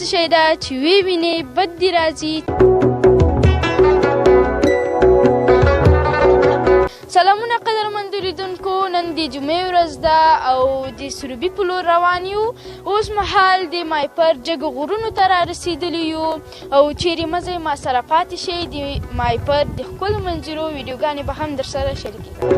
څه شی ده چې ویې وینې بد دې راځي. سلامونه قدرمندو لیدونکو، نن د جمعې ورځ ده او د سروبي په لور روان یو. اوس مهال د مایپر جګو غرونو ته را رسېدلي یو او چیرې مه ځئ، ما سره پاتې شئ. د مایپر د ښکلو منظرو ویډیوګانې به هم درسره شریکې کړم.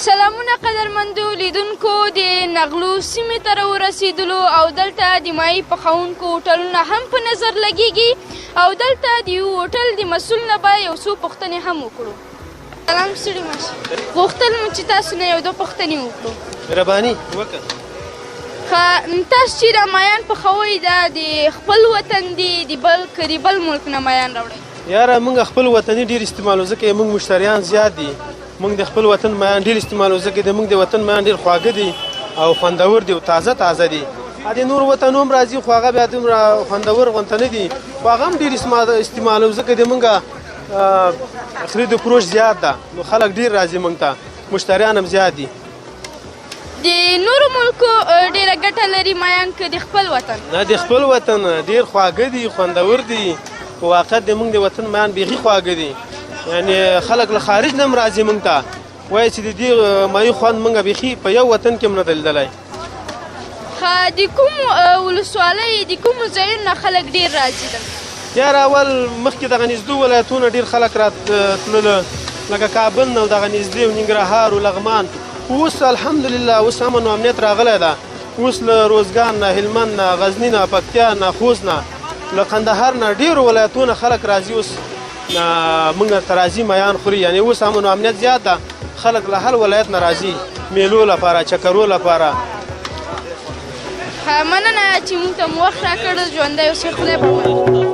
سلامونه قدرمندو لیدونکو، د نغلو سیمې ته راورسېدلو او دلته د ماهي پخوونکو هوټلونه هم په نظر لګېږي او دلته د یو هوټل د مسؤل نه به یو څو پوښتنې هم وکړو. سلام ستړي مه شئ، غوښتل مو چې تاسو نه یو دوه پوښتنې وکړو. مهرباني وکړه. ښه، تاسو چې دا مایان پخوئ دا د خپل وطن دي د بل که د بل ملک نه مایان راوړئ؟ یاره موږ خپل وطني ډېر استعمالو ځکه موږ مشتریان زیات دي. موږ د خپل وطن مایان ډېر استعمالو ځکه د موږ د وطن مایان ډېر خواږه دي او خوندور دي او تازه تازه دي. د نور وطنو هم راځي خو هغه بیا دومره خوندور غونته نه دي، خو هغه هم ډېر استعمالو ځکه د موږ خرید و فروش زیات ده، نو خلک ډېر راځي موږ ته، مشتریان هم زیات دي. د نورو ملکو ډېره ګټه لري مایان که د خپل وطن؟ نه، د خپل وطن ډېر خواږه دي، خوندور دي. په واقعیت د موږ د وطن مایان بیخي خواږه دي، یعنی خلک له خارج نه هم راځي موږ ته، وایي چې د دې مایي خوند موږ بیخي په یو وطن کې هم نه دی لیدلی. ښه، د کومو ولسوالۍ د کومو ځایونو نه خلک ډېر راځي دلته؟ یاره اول مخکې دغه نږدو ولایتونه ډېر خلک راتلل، لکه کابل نه او دغه نږدې او ننګرهار او لغمان. اوس الحمدلله اوس امن او امنیت راغلی ده. اوس له روزګان نه، هلمند نه، غزني نه، پکتیا نه، خوست نه، له قندهار نه ډېرو ولایتونو خلک راځي. اوس موږ ته راځي میان خوري، یعنی اوس امن او امنیت زیات ده، خلک له هر ولایت نه راځي میلو لپاره، چکرو لپاره. مننه چې موږ ته مو وخت راکړ. ژوندی اوسئ، خدای په امان.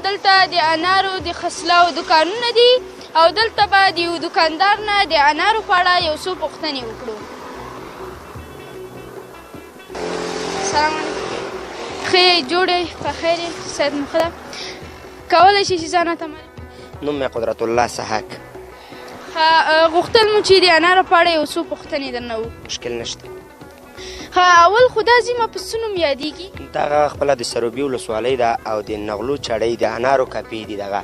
دلته د انارو د خرڅلاو دکانونه دي او دلته به د یو دکاندار نه د انارو په اړه یو څو پوښتنې وکړو. سلام علیکم، ښه یې، جوړ یې، په خیر یې، صحت مو ښه ده؟ کولی شئ چې ځان راته معرفي؟ نوم مې قدرت الله سحق. ښه، غوښتل مو چې د انارو په اړه یو څو پوښتنې درنه وکړو. مشکل نشته. ښه، اول خو دا سیمه په څه نوم یادېږي؟ دغه خپله د سروبي ولسوالۍ ده او د نغلو چړۍ د انارو کپې دي. دغه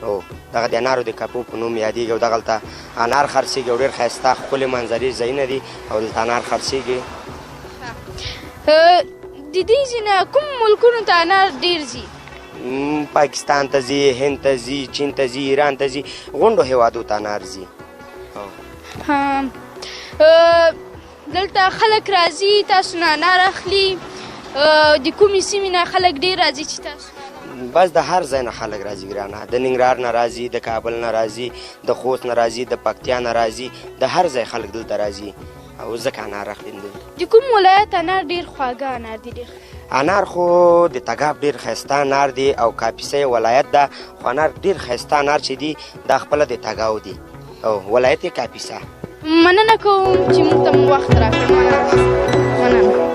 او دغه د انارو د کپو په نوم یادېږي او دغلته انار خرڅېږي او ډېر ښایسته ښکلې منظرې ځایونه دي او دلته انار خرڅېږي. د دې ځای نه کوم ملکونو ته انار ډېر ځي؟ پاکستان ته ځي، هند ته ځي، چین ته ځي، ایران ته ځي، غونډو هېوادو ته انار ځي. دلته خلک راځي تاسو نه انار اخلي، د کومې سیمې نه خلک ډېر راځي چې تاسو؟ بس د هر ځای نه خلک راځي ګرانه، د ننګرهار نه راځي، د کابل نه راځي، د خوست نه راځي، د پکتیا نه راځي، د هر ځای خلک دلته راځي او ځکه انار اخلي. د کوم ولایت انار ډېر خواږه انار دي؟ ډېر انار خو د تګاب ډېر ښایسته انار دی او کاپیسا یې ولایت ده، خو انار ډېر ښایسته انار چې دي دا خپله د تګاو دي او ولایت یې کاپیسا. مننه کوم چې موږ ته مو وخت راکړ. مننه.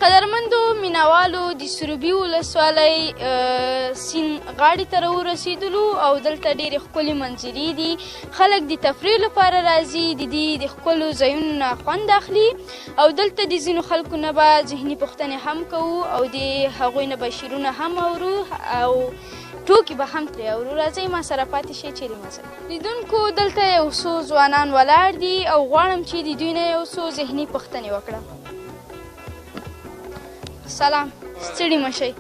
قدرمندو مینوالو، د سروبي ولسوالۍ سیند غاړې ته راورسېدلو او دلته ډېرې ښکلې منظرې دي. خلک د تفریح لپاره راځي، د دې د ښکلو ځایونو نه خوند اخلي او دلته د ځینو خلکو نه به ذهني پوښتنې هم کوو او د هغوی نه به شعرونه هم اورو او ټوکې به هم ترې اورو. راځئ ما سره پاتې شئ، چیرې مه ځئ. لیدونکو، دلته یو څو ځوانان ولاړ دي او غواړم چې د دوی نه یو څو ذهني پوښتنې وکړم. سلام، ستړي مه شئ،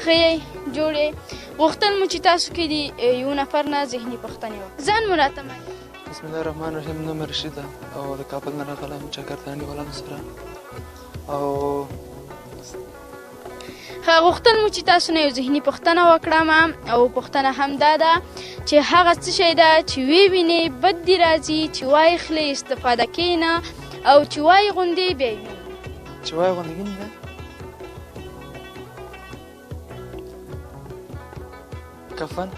ښه یئ؟ جوړ یئ؟ غوښتل مو چې تاسو کې د یو نفر نه ذهني پوښتنې وکړم. ځان مو راته معرفي. بسم الله الرحمن الرحیم. نوم مې رشید ده او د کابل نه راغلی یم، چکر ته انډیوالانو سره. او ښه، غوښتل مو چې تاسو نه یو ذهني پوښتنه وکړم او پوښتنه هم دا ده چې هغه څه شی ده چې ویې وینې بد دي راځي، چې وایې استفاده کوې نه، او چې وایې غوندې بیا یې وینې؟ چې وایې غوندې وینې نه؟ کفن.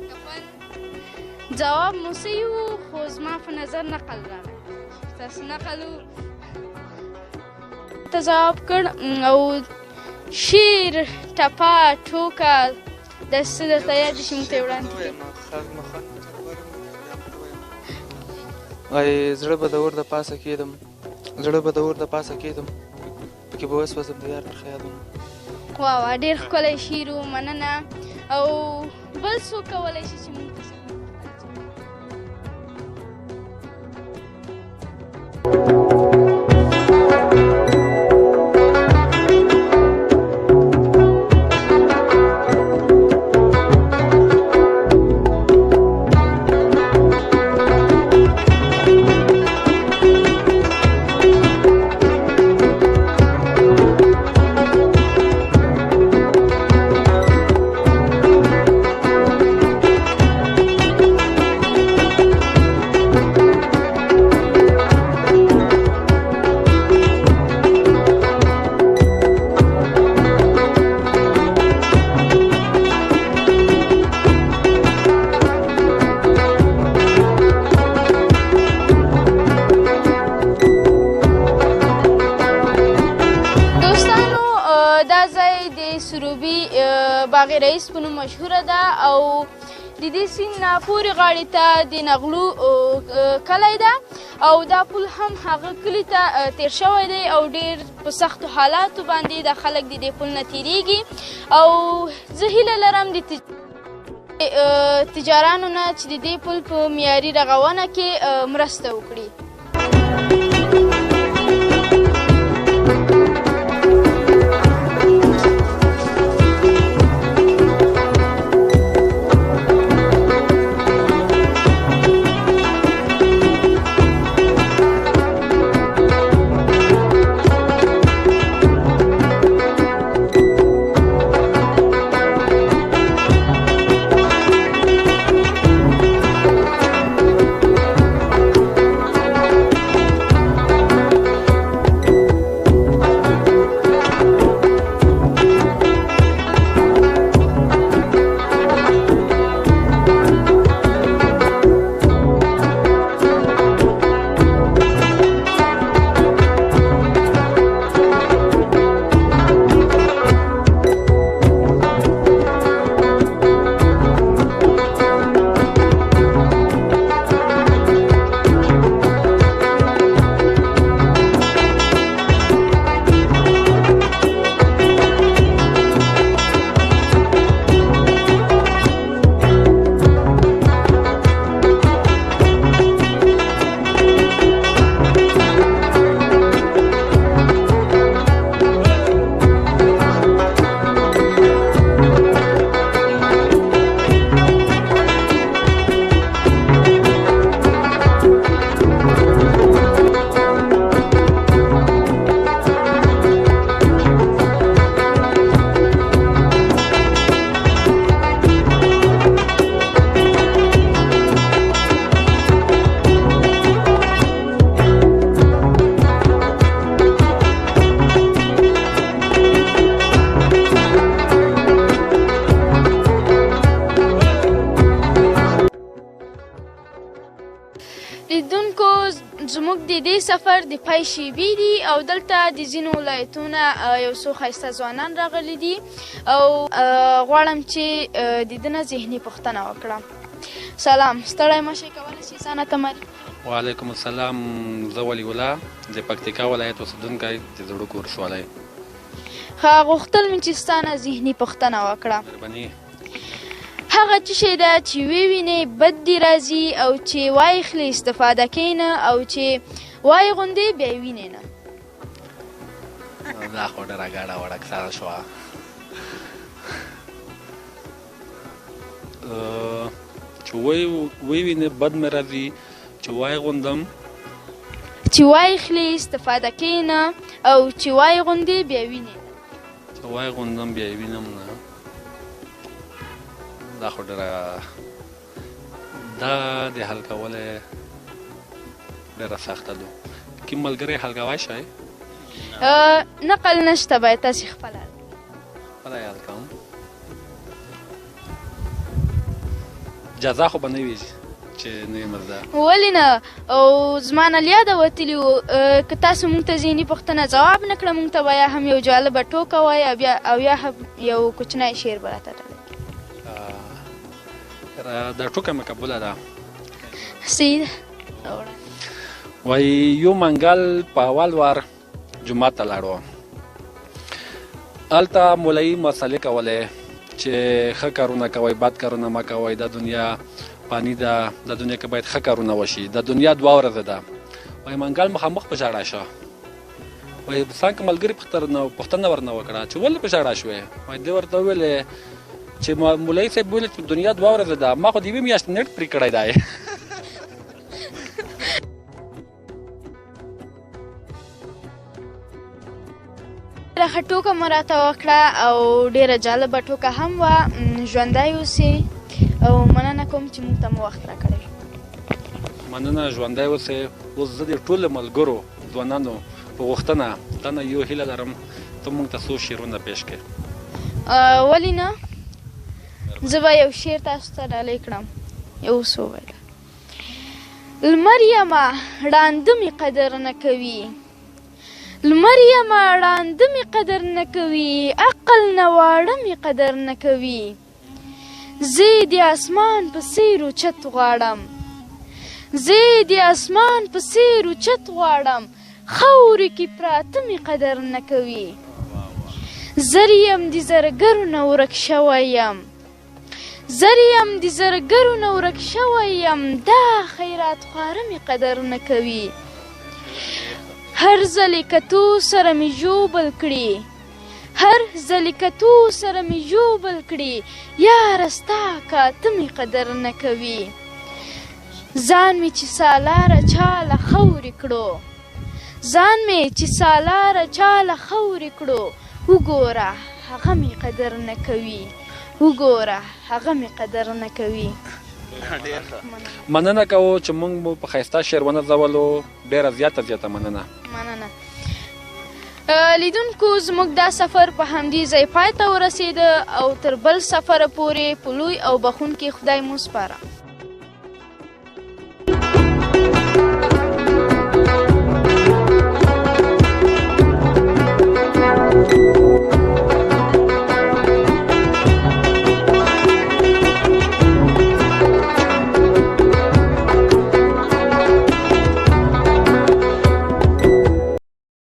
کفن. ځواب مو صحیح و، خو زما په نظر نقل راغی. تاسو نقل ته ځواب کړ. او شعر، ټپه، ټوکه، داسې څه درته یاد دي چې موږ ته یې وړاندې کړې؟ وایي زړه به د اور د پاسه کېدم، زړه به د اور د پاسه کېدم، پکې به وسوځم د یار ترخه یادونه. واه واه، ډېر ښکلی شعر و، مننه. او بل څوک کولی شي چې موږ ته سروبي باغ رئیس په نوم مشهوره ده او د دې سیند نه پورې غاړې ته د نغلو کلی ده او دا پل هم هغه کلي ته تیر شوی دی او ډېر په سختو حالاتو باندې دا خلک د دې پل نه تیریږي. او زه هیله لرم د تجارانو نه چې د دې پل په معیاري رغونه کې مرسته وکړي. دې سفر د پای شیبې دي او دلته د ځینو ولایتونو یو څو ښایسته ځوانان راغلي دي او غواړم چې د ده نه ذهني پوښتنه وکړم. سلام، ستړی مه شئ، کولی شئ ځان راته معرفي کړئ؟ وعلیکم السلام، زه ولي الله د پکتیکا ولایت اوسېدونکی د زړوکو ولسوالۍ. ښه، غوښتل مې چې ستا نه ذهني پوښتنه وکړم. مهرباني. هغه څه شی ده چې ویې وینې بد دې راځي او چې وایخلې استفاده کوې نه او چې وایې غوندې بیا یې وینې نه؟ دا خو ډېره ګډه وډه کیسه شوه. چې ویې وینې بد مې راځي، چې وایې غوندم، چې وایخلې استفاده کوې نه او چې وایې غوندې بیا وینې نه. چې وایې غوندم بیا یې وینم نه، دا خو ډېره دا د حل کولی ډېره سخته ده. کوم ملګری حل کوای شئ؟ نقل نشته، باید تاسې خپله حل کړئ. خپله یې حل کوم. جزا خو به نه وي چې نه وي مزه. ولې نه، او زما نه له یاده وتلي وو، که تاسو موږ ته ذهني پوښتنه ځواب نه کړه، موږ ته به یا هم یو جالبه ټوکه وایي او یا هم یو کوچنی شعر به راته ډالۍ کړي. دا ټوکه مې قبوله ده. صحیح ده. وایي یو منګل په اول وار جومات ته لاړو، هلته مولوي مسلې کولې چې ښه کارونه کوئ، بد کارونه مه کوئ، دا دنیا پانی ده، دا دنیا کې باید ښه کارونه وشي، دا دنیا دوه ورځې ده. وایي منګل مخامخ په ژړا شو. وایي څنګه ملګري پوښتنه ورنه وکړه چې ولې په ژړا شوې؟ وایي دی ورته وویلې چې مولوي صاحب وویل چې دنیا دوه ورځې ده، ما خو د یوې میاشتې نېټ پرې کړی دی. ډېره ښه ټوکه مو راته وکړه او ډېره جالبه ټوکه هم وه. ژوندی اوسې او مننه کوم چې موږ ته مو وخت راکړی. مننه، ژوندی اوسې. اوس زه د ټولو ملګرو ځوانانو په غوښتنه تا نه یو هیله لرم، ته موږ ته څو شعرونه پیش کړې. ولې نه، زه به یو شعر تاسو ته ډالۍ کړم، یو څو بیته. لمر یمه ړانده مې قدر نه کوي، لمر یمه ړانده مې قدر نه کوي، عقل نه واړه مې قدر نه کوي. زه یې د اسمان په څېر اوچت غواړم، زه یې د اسمان په څېر اوچت غواړم، خاورې کې پراته مې قدر نه کوي. زر یم د زرګرو نه ورک شوی یم، زر یم د زرګرو نه ورک شوی یم، دا خیرات خواره مې قدر نه کوي. هر ځلې کتو سره مې ژوبل کړي، هر ځلې کتو سره مې ژوبل کړي، یاره ستا کاته مې قدر نه کوي. ځان مې چې سالاره چاله خاورې کړو، ځان مې چې سالاره چاله خاورې کړو، وګوره هغه مې قدر نه کوي، وګوره هغه مې قدر نه کوي. مننه کوو چې موږ مو په ښایسته شعر ونازولو، ډېره زیاته زیاته مننه. مننه. لیدونکو، زموږ دا سفر په همدې ځای پای ته ورسېده او تر بل سفره پورې په لوی او بخښونکي خدای مو سپاره.